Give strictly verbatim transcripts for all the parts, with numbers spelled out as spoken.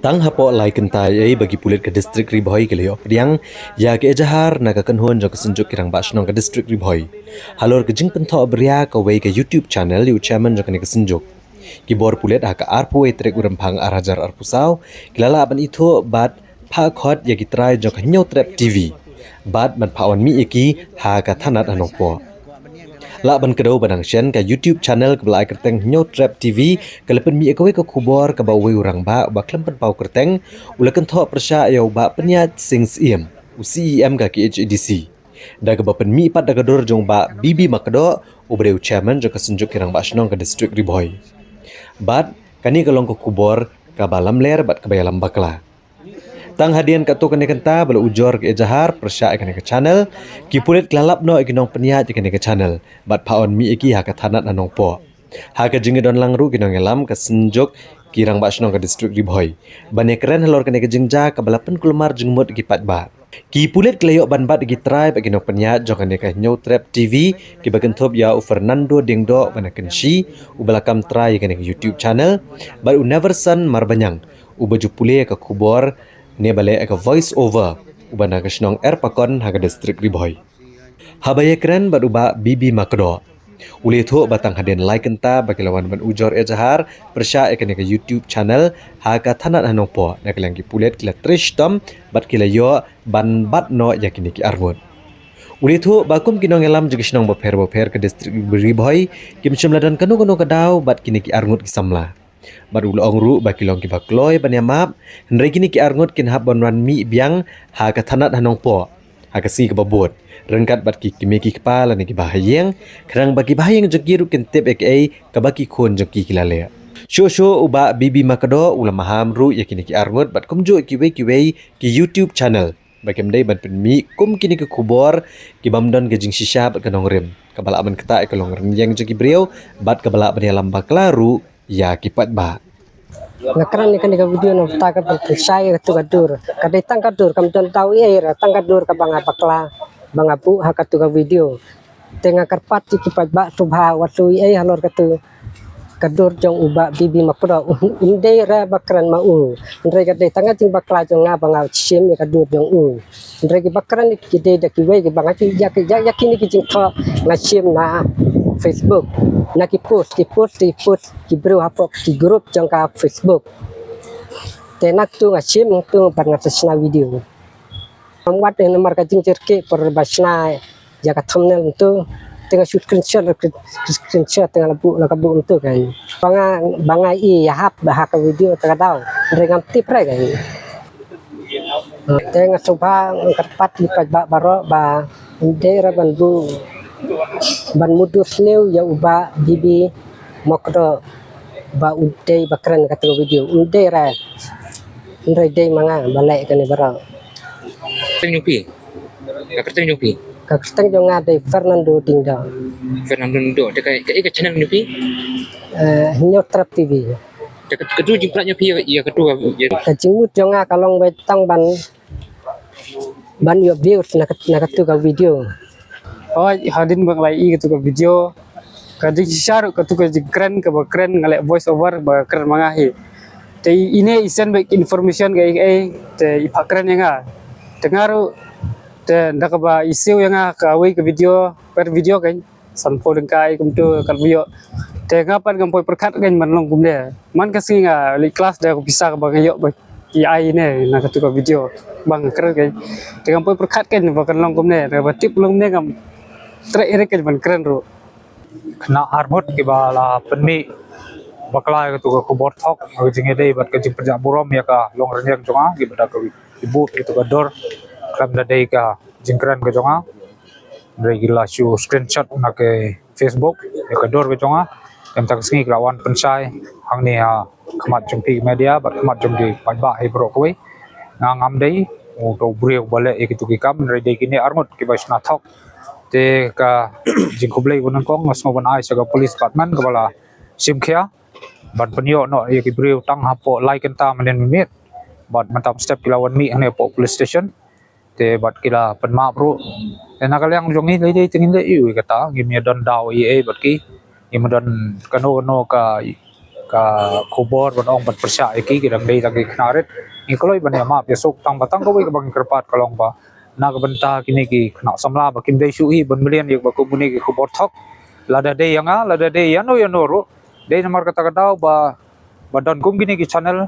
Tang hapoh lai kynta ei ba ki pulit ka district Ri Bhoi ki la ïoh pdiang ïa ka ejahar na ka kynhun jong ka Synjuk ki Rangbah Shnong ka district Ri Bhoi halor ka jingpynthok bria kawei ka YouTube channel ïa u chairman jong kane ka Synjuk. Ki bor pulit ha ka arphew tarik u Rymphang ar hajar arphew saw ki la lah ban ithuh bad phah khot ïa ki trai jong ka Hynñiewtrep T V bad ban phah wan mih ïa ki ha ka thanat ha Nongpoh. Lah ban kdew ba dang shen ka YouTube channel kaba la ai kyrteng Hynñiewtrep T V ka la pynmih ïa kawei ka khubor kaba uwei u rangbah uba khlem pynpaw kyrteng u la kynthoh pyrshah ïa u Bah Pynïaid Sing Syiem, u C E M ka K H A D C, da kaba pynmih pat da ka dur jong u Bah B B Makdoh uba dei u chairman jong ka Synjuk ki Rangbah Shnong ka district Ri Bhoi. Bad kane ka long ka khubor kaba lamler bad kaba ïalam bakla. Tang hadien katto katne kynta ba la ujor ka ejahar pyrshah ïa kane ka channel, ki pulit ki la lap noh ïa ki nongpynïaid ïa kane ka channel bad phah wan mih ïa ki ha ka thanat ha Nongpoh. Ha ka jingïadon lang ruh ki nongïalam ka Synjuk ki Rangbah Shnong ka district Ri Bhoi ban ïakren halor kane ka jingjia kaba la pynkulmar jingmut ïa ki paidbah. Ki pulit ki la ïoh ban bat ïa ki trai bad ki nongpynïaid jong kane ka Hynñiewtrep T V kiba kynthup ïa u Fernando Diengdoh uba na Kynshi uba la kam trai ïa kane ka YouTube channel bad u Neverson Marbaniang uba ju pule ïa ka khubor ne ba leh ïa ka voice over uba na ka shnong Erpakon ha ka district Ri Bhoi. Haba ïakren bad u Bah B B Makdoh u la ïathuh ba tang hadien lai kynta ba ki la wan ban ujor ejahar pyrshah ïa kane ka YouTube channel ha ka thanat ha Nongpoh, na ka liang ki pulit ki la trei shitom bad ki la ïoh ban bat noh ïa kine ki arngut. U la ïathuh ba kum ki nongïalam jong ki shnong bapher bapher ka district Ri Bhoi kim shym la don kano kano ka daw bad kine ki arngut ki samla. Bad u la ong ruh ba ki long kiba kloi ban ïamap, hynrei kine ki arngut kin hap ban wan mih biang ha ka thanat ha Nongpoh ha ka sngi kaba bud ryngkat bad ki kmie ki kpa lane kiba ha ïing, khnang ba kiba ha ïing jong ki ruh kin tip ïa kaei kaba ki khun jong ki ki la leh. Shuh shuh u Bah B B Makdoh u la maham ruh ïa kine ki arngut bad kumjuh kiwei kiwei ki YouTube channel ba kim dei ban pynmih kum kine ki khubor kibym don ka jingshisha bad ka nongrim kaba lah ban ktah ïa ka longrynïeng jong ki briew bad kaba lah ban ïalam bakla ruh ïa ki paidbah. Nga kren ïa kane ka video na bynta ka ban pynshai ïa katu ka dur. Ka dei tang ka dur, kam don daw ei ei, tang ka dur kaba nga bakla ba nga buh ha katu ka video. Te nga kyrpad ïa ki paidbah sngewbha wat ïohi ei ei halor katu ka dur jong u Bah B B Makdoh. Um dei re ba kren ma u. Hynrei ka dei tang ka jingbakla jong nga ba nga shim ïa ka dur jong u. Hynrei kiba kren ki dei da kiwei kiba nga ju ïa ki, ïa, ïa kine ki jingthoh nga shim na Facebook, na ki post, ki post, ki post ki briew hapoh ki group jong ka Facebook. Te na katu nga shim, na katu bad nga sa shna video. Ngam wad eh namar ka jingjyrkieh por ba shna ïa ka thumbnail mynta. Te nga shu screenshot, screenshot te nga la buh, la ka buh mynta kan. Ba nga, ba nga i ïahap ba ha ka video te ka daw. Hynrei ngam tip re kan. Te nga sngewbha, nga kyrpad ïa ki paidbah baroh ba ym dei re ban buh, ban mutdur sniew ïa u Bah B B Makdoh ba u dei ba kren katu ka video. Ym dei re. Hynrei dei ma nga ba leh kane baroh. Kyrteng jong phi? Ka kyrteng jong phi? Ka kyrteng jong nga dei Fernando Diengdoh. Fernando Diengdoh. Te ka, ka, ka channel jong phi? Eh, Hynñiewtrep T V. Te ka, katu jingpynïaid jong phi ïa, ïa katu ka, ïa ka jingmut jong nga ka long beit tang ban, ban ïoh views na ka, na katu ka video. Hooid, hadien ba nga la ïohi katu ka video, ka jingshisha ruh katu ka jingkren kaba kren nga leh voice over ba kren ma nga hi. Te ine i send back information kaei kaei te i phah kren ïa nga. Te nga ruh te da kaba i siew ïa nga kawei ka video, per video kan sanphew tyngka kumtu ka la ïoh. Te nga pat ngam poi pyrkhat kan ban long kumne. Man ka sngi nga leit klas da ka pisa kaba nga ïoh ba i ai ne na katu ka video ba nga kren kan. Te ngam poi pyrkhat kan ba kan long kumne, da kaba tip long kumne ngam treh ïa kan ban kren ruh. Khynnah arngut kiba la pynmih bakla ïa katu ka khubor thok, ka jingïadei bad ka jingpynjah burom ïa ka longrynïeng jong nga, kiba da ka, ki buh ïa katu ka dur khlem da dei ka jingkren ka jong nga. Hynrei ki la shu screenshot na ka Facebook ïa ka dur ka jong nga. Te mynta ka sngi ki la wan pynshai hangne ha khmat jong phi media bad khmat jong ki paidbah hi baroh kawei. Nga ngam dei uto u briew ba leh ïa kitu ki kam, hynrei dei kine arngut kiba shna thok. Te ka jingkhublei ba nyngkong nga sngew ban ai sha ka police department kaba la shim khia ban pynïoh noh ïa ki briew tang hapoh lai kynta mynnin mynmiet. Bad mynta mynstep ki la wan mih hangne hapoh police station. Te bad ki la pynmap ruh. Te na ka liang jong ngi lei lei te ngin leh ïa kata, ngim ïa don daw ei ei bad ki. Ngim don kano kano ka, ka khubor ban ong ban pyrshah ïa ki, ki dang dei tang ki khynnah rit. Ngi kloi ban ïa map ïa suk, tang ba tang kawei kaba ngi kyrpad ka long ba na ka bynta kine ki khynnah samla ba kim dei shuh hi ban mlien ïa kaba kum kine ki khubor thok. Lada dei ïa nga, lada dei ïano ïano ruh, dei namar kata ka daw ba, ba don kum kine ki channel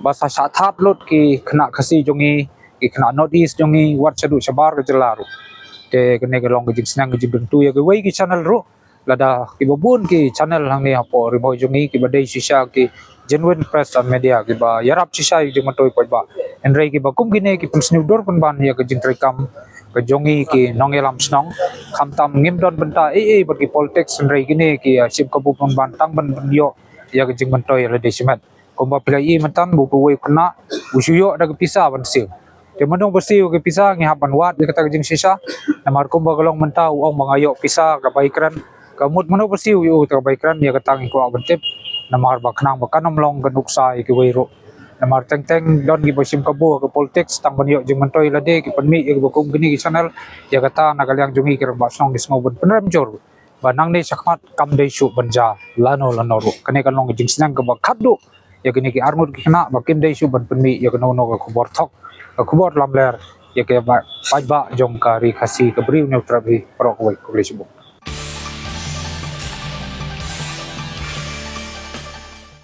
ba sa shah thad lut ki khynnah Khasi jong ngi, ki khynnah North East jong ngi, wat shaduh shabar ka jylla ruh. Te kane ka long ka jingsneng ka jingkyntu ïa kiwei ki channel ruh, lada kiba bun ki channel hangne hapoh Ri Bhoi jong ngi kiba dei shisha ki genuine press and media, kiba ïarap shisha ïa ka jingmyntoi paidbah. Hynrei kiba kum kine ki pynsniew dur pynban ïa ka jingtrei kam ka jong ngi ki nongïalam shnong. Khamtam ngim don bynta ei ei bad ki politics, hynrei kine ki, ah, shim kabu pynban tang ban pynïoh ïa ka jingmyntoi ïa lade shimet. Kumba phi la ïohi mynta ba uwei u khynnah u shu ïoh da ka pisa ban siew. Te mano ba siew ka pisa, ngi hap ban wad ïa kata ka jingshisha. Namar kumba ka long mynta, u ong ba nga ïoh pisa ka bai kren. Ka mut mano ba siew ïa u kata ka bai kren, ïa kata ngi kwah ban tip. Namar ba khnang ba kan ym long ka nuksa ïa kiwei ruh. Namar teng teng don kiba shim kabu ha ka politics tang ban ïoh jingmyntoi lade, ki pynmih ïa kiba kum kine ki channel. Ïa kata na ka liang jong ngi ki rangbah shnong ngi sngew ban pynrem jur ba nangne shakhmat kam dei shuh ban jia lano lano ruh. Kane kan long ka jingsneng kaba khatduh ïa kine ki arngut ki khynnah ba kim dei shuh ban pynmih ïa kano kano ka khubor thok, ka khubor lamler ïa ka paidbah jong ka Ri Khasi, ka Bri u Hynñiewtrep hi, baroh kawei. Khublei shibun.